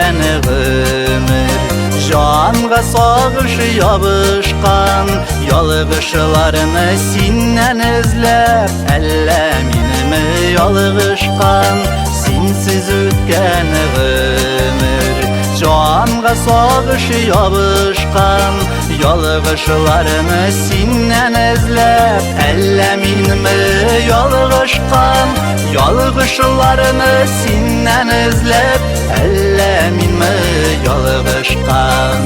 үткән гомер, җанга сагыш ябышкан. Ялгышларны синнән эзләп, әллә минеме ялгышкан? Синсез үткән гомер, җанга сагыш ябышкан. Ялгышларны синнән эзләп, әллә минме ялгышкан? Ялгышларны синнән эзләп, әллә минме ялгышкан?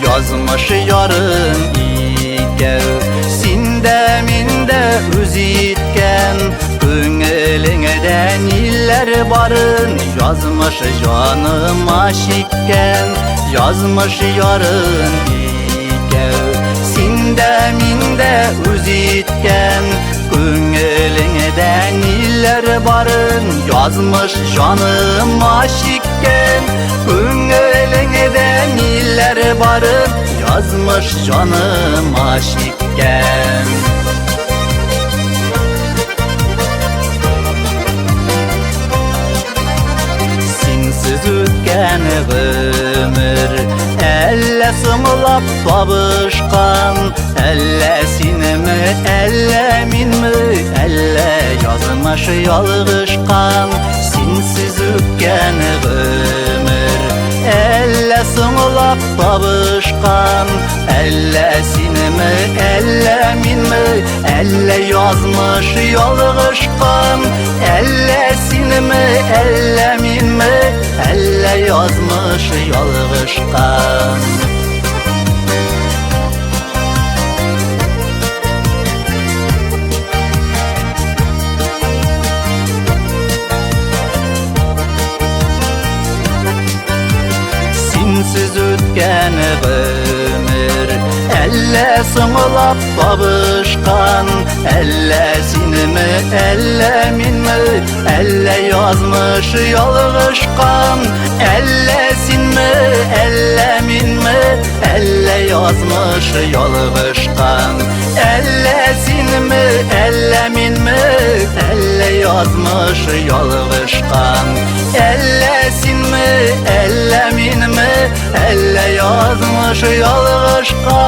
Язмыш ярын икәү, син дә, мин дә үз иткән. Күңелеңдә ниләр барын, язмыш җаныма чиккән. Язмыш ярын икәү, син дә, мин дә үз иткән. Күңелеңдә ниләр барын, язмыш җаныма чиккән. Күңелеңдә ниләр барын, язмыш җаныма чиккән. Синсез үткән гомер, әллә соңлап табышкан? Әллә синеме, әллә минме, әллә язмыш ялгышкан? Синсез үткән гомер, әллә соңлап табышкан? Әллә синеме, әллә минме, әллә язмыш ялгышкан? Әллә синеме, әллә минме, әллә язмыш ялгышкан? Синсез үткән гомер, әллә соңлап табышкан? Әллә синеме, әллә минме, әллә язмыш ялгышкан? Әллә синме, әллә минме, әллә язмыш ялгышкан? Әллә синме, әллә минме, әллә язмыш ялгышкан? Әллә синме, әллә минме, әллә язмыш ялгышкан?